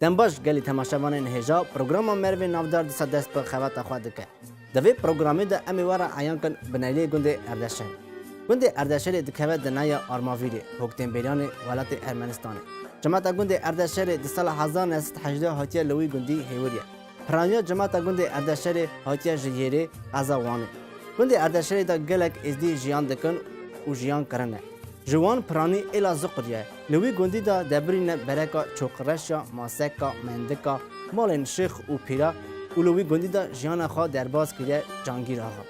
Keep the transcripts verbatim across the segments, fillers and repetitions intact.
Dem baş gelî temaşevanên hêja, programa Merivê Navdar dîsa dest bi xebata xwe dike. Di vê programê de em ê we re eyan kin bineliyê gundê Erdeşerê. Gundê Erdeşerê dikeve di neya Armavîrê, hoktênbêriyanê welatê Ermenistanê. Cemata gundê Erdeşerê di sala hezar neh sed hejdeh hatiye li wî gundî hêwiriye. Piraniya cemata gundê Erdeşerê hatiye ji Yêrê, qeza Wanê. Gundê Erdeşerê de gelek êzdî jiyan dikin û jiyan kirine. Ji wan piranî êla ziqur ye. Li wî gundî de debirîne bereka Çoqreşa, Maseka, Mendika, malên şêx û pîra û li wî gundî de jiyana xwe derbas kiriye Cangîr Axa.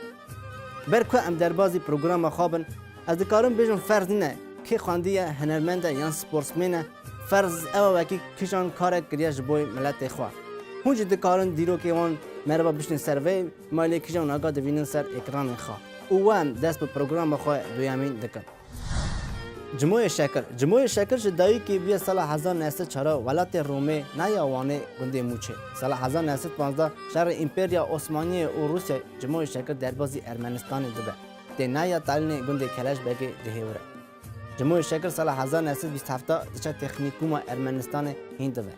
Ber ku em derbazî programa xwe bin, ez dikarim bêjim ferz nîne kê xwendiye, hunermend e yan sportsmên e, ferz ew e wekî kîjan karek kiriye ji bo miletê xwe. Hûn jî dikarin dîrokê wan meriva bişînin ser vê malê kîjan naga divînin ser ekranên xwe. Û we em dest bi programa xwe duyemîn dikin. Cimoyê Şekir. Cimoyê Şekir ji dayikê bûye sala hezar neh sed çar welatê Romê, neya Wanê, gundê Mûçê. Sala hezar neh sed panzdeh şerê Împeriya Osmaniyê û Rûsya Cimoyê Şekir derbazî Ermenistanê dibe. Tê neya Talînê gundê Keleşbegê dihêwire. Cimoyê Şekir sala hezar neh sed bîst heft diçe Teknîkûma Ermenistanê hîn dive.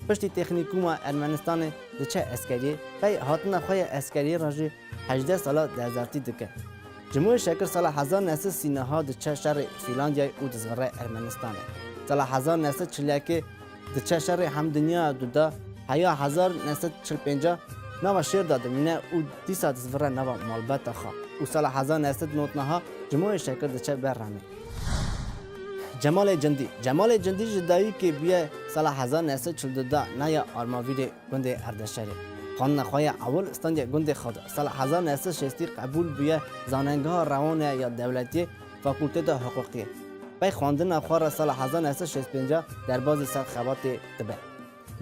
Piştî Teknîkûma Ermenistanê diçe eskeriyê, pey hatina xwe ya eskeriyê re jî hejdeh sala dezertî dike. Cimoyê Şekir sala hezar neh sed sî neh diçe şerê Fîlandiyayê û dizvire Ermenistanê. Sala hezar neh sed çil yekê diçe şerê Hemdiniyaya Duda, heya hezar neh sed çil pênc nava şêr de dimîne û dîsa dizvire nava malbata xwe. Û sala hezar neh sed nod neh Cimoyê Şekir diçe ber Remê. Cemalê Cindî. Cemalê Cindî ji dayikê bûye sala hezar neh sed çil du neya Armavîrê gundê Erdeşerê. Xwendina xwe ya ewil standiye gundê xwe de. Sala hezar neh sed şêstî qebûl bûye Zanengeha Rewanê ya Dewletiyê, Fakulteta Hiqûqiyê. Pey xwendina xwe re sala hezar neh sed şêst pênc derbazî ser xebatê dibe.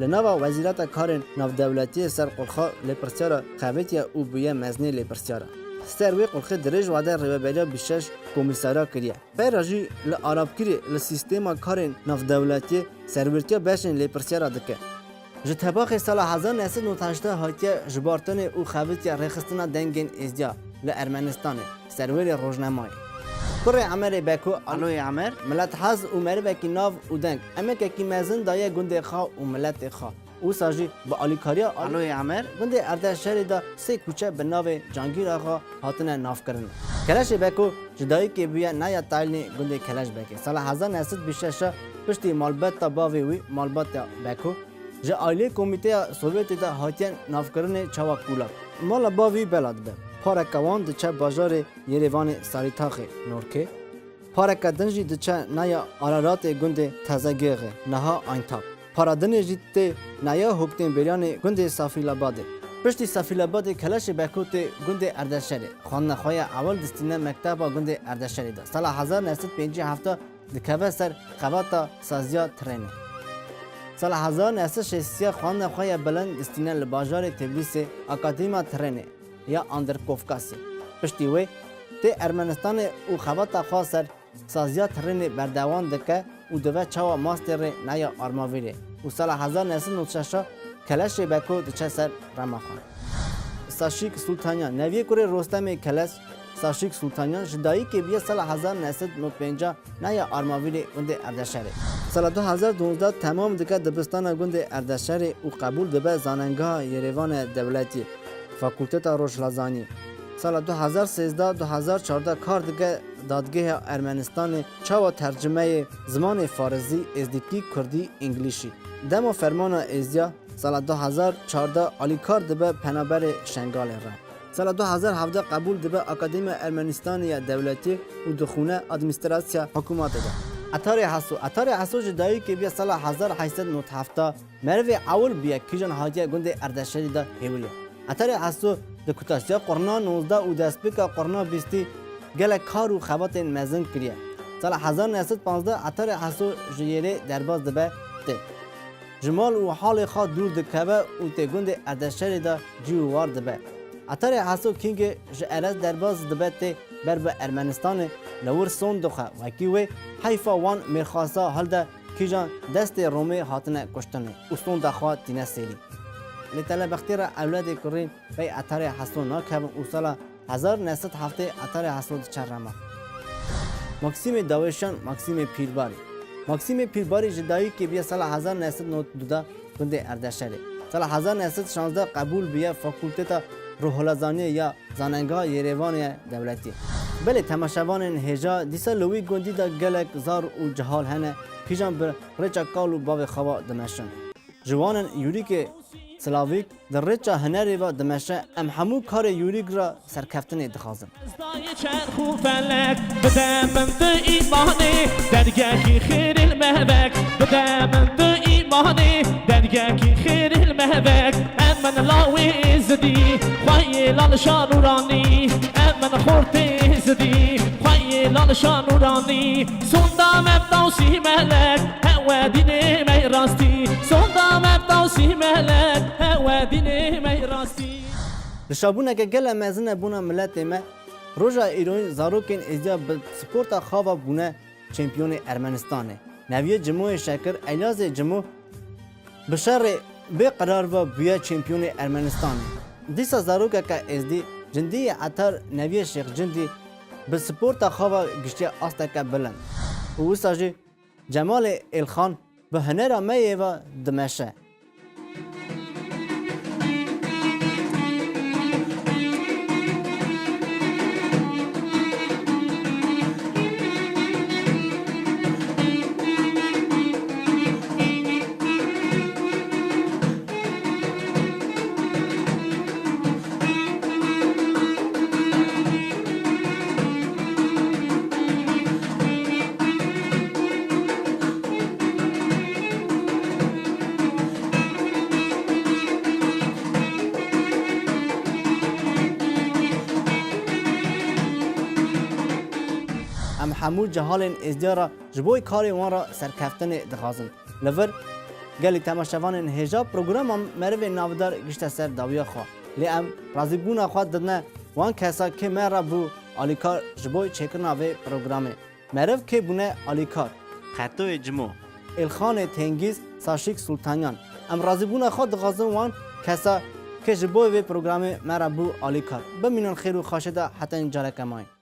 Li nava Wezîreta Karên Navdewletiyê ser qulxa lêpirsyara xebitiye û bûye mezinê lêpirsyara. Ser wê qulxê dirêj wade rêveberiya bîst şeş komîsara kiriye. Pey re jî li Arabkirê li sîstema karên navdewletiyê serwîrtiya beşên lêpirsyara dike. Ji tebaxê sala hezar neh sed nod heştê hatiye jibartinê û xebitiye rêxistina dengên êzdiya li Ermenistanê, serwêrê rojnamayê. Kurê Emerê Beko, Aloyê Emer, milethez û merivekî nav û deng, emekekî mezin daye gundê xwe û miletê xwe. Wisa jî bi alîkariya Aloyê Emer gundê Erdeşerê de sê kuçe bi navê Cangîr Axa hatine navkirin. Keleşê Beko ji dayikê bûye neya Talînê gundê Keleşbegê. Sala hezar neh sed bîst şeş piştî malbata bavê wî, malbata Beko, ji ailê Komîteya Sovyetê de hatiye navkirinê çawa Kulak. Mala bavê wî bela dibe. Pareke wan diçe bajarê Yerêvanê Sarîtaxê, Norkê. Pareke din jî diçe neya Araratê gundê Tezegêxê, niha Ayntab. Para dinê jî tê neya hoktênbêriyanê gundê Safîlabadê. Piştî Safîlabadê Keleşê Beko tê gundê Erdeşerê. Xwendina xwe ya ewil distîne mekteba gundê Erdeşerê de. Sala hezar neh sed pêncî heft dikeve ser xebata saziya trênê. Sala hezar neh sed şêst xwendina xwe ya bilind distîne li bajarê Teblisê, Akademiya Trênê ya Andrkovkasê. Piştî wê tê Ermenistanê û xebata xwe ser saziya trênê berdewam dike û dibe çawa mastêrê neya Armavîrê û sala hezar neh sed nod şeş Keleşê Beko diçe ser rema xwe. Saşîk Sultanyan, neviyê kurê Rostemê Keleş, Saşîk Sultanyan ji dayikê bûye sala hezar neh sed nod pênc neya Armavîrê gundê Erdeşerê. Sala du hezar duwazdeh temam dike dibistana gundê Erdeşerê û qebûl dibe Zanengeha Yerêvanê Dewletî, Fakulteta Rojhilazanî. Sala du hezar sêzdeh du hezar çardeh kar dike Dadgeha Ermenistanê çawa tercimeyê zimanê Farizî, Êzdikî, Kurdî, Înglîşî. Dema fermana êzdiya sala du hezar çardeh alîkar dibe penaberê Şengalê re. Sala du hezar hevdeh qebûl dibe Akademiya Ermenistanê ya Dewletî û dixwîne Administrasya Hikûmetê de. Etarê Heso. Etarê Heso ji dayikê bûye sala hezar heşt sed nod heft. Merivê ewil bûye kîjan hatiye gundê Erdeşerî de hêwiriye. Etarê Heso di kutaşiya qurna nozdeh û destpêka qurna bîstî gelek kar û xebatên mezin kiriye. Sala hezar neh sed panzdeh Etarê Heso ji Yêrê derbas dibe tê. Ji mal û halê xwe dûr dikeve û tê gundê Erdeşerê de cî û war dibe. Etarê Heso Kîngê ji Erez derbas dibe tê ber bi Ermenistanê li wir son dixwe, wekî wê heyfa wan mêrxasa hilde kîjan destê Romê hatine kuştinê û sonda xwe tîne sêrî. Lê telebextê re ewledê kurî pey Etarê Heso nakevin û sala hezar neh sed heftê Etarê Heso diçe rema. Maksîmê Dawêşan, Maksîmê Pîrbarî. Maksîmê Pîrbarî ji dayikê bûye sala hezar neh sed nod û du de gundê Erdeşerê. Sala hezar neh sed şazdeh qebûl bûye Fakulteta Ruholazaniyê ya Zanengeha Yerêvanê ya Dewletî. Belê temaşevanên hêja dîsa li wî gundî de gelek zar û cihal hene, kîjan bi rêça kal û bavê xwe ve dimeşin. Ji wan in Yûrîkê Slavîk di rêça hunerê ve dimeşe, em hemû karê Yûrîk re serkeftinê dixwazin. Dayê çerx û felek, bide min tu îmanê, dergehî xêrê li mehvek, bide min tu îmanê, dergehî xêrê li mehvek. Em min lawê zidî, xweyê lal şanûranî, em min xortê zidî, xweyê lal şanûranî. Sonda me bi tawsî melek, hewe dînê me rastî. Sonda me bi tawsî melek, hewe dînê me rastî. Li şabûneke gele mezin e bona miletê me. Roja îroyîn zarokên êzdiya bi sporta xwe ve bûne çempiyonê Ermenistanê. Neviyê Cimoyê Şekir, Elyazê Cimo, bi şerê bê qerar ve bûye çempiyonê Ermenistanê. Dîsa zarokeke êzdî, Cindiyê Etar, Neviyê Şêx Cindî, bi sporta xwe ve giştiye asteke bilind. Û wisa jî Cemalê Êlxan bi hunera me yê ve dimeşe. Em hemû cehalên êzdiya re ji bo karê wan re serkeftinê dixwazin. Li vir gelî temaşevanên hêja programa Merivê Navdar gişte ser dawiya xwe. Lê em razîbûna xwe didine wan kesa kê me re bû alîkar ji bo çêkirina vê programê. Meriv kê bûne alîkar? Xetoyê Cimo. Êlxanê Tengîz, Saşîk Sultanyan. Em razîbûna xwe dixwazin wan kesa kê ji bo vê programê me re bû alîkar. Bimînin xêr û xaşê de heta careke mayîn.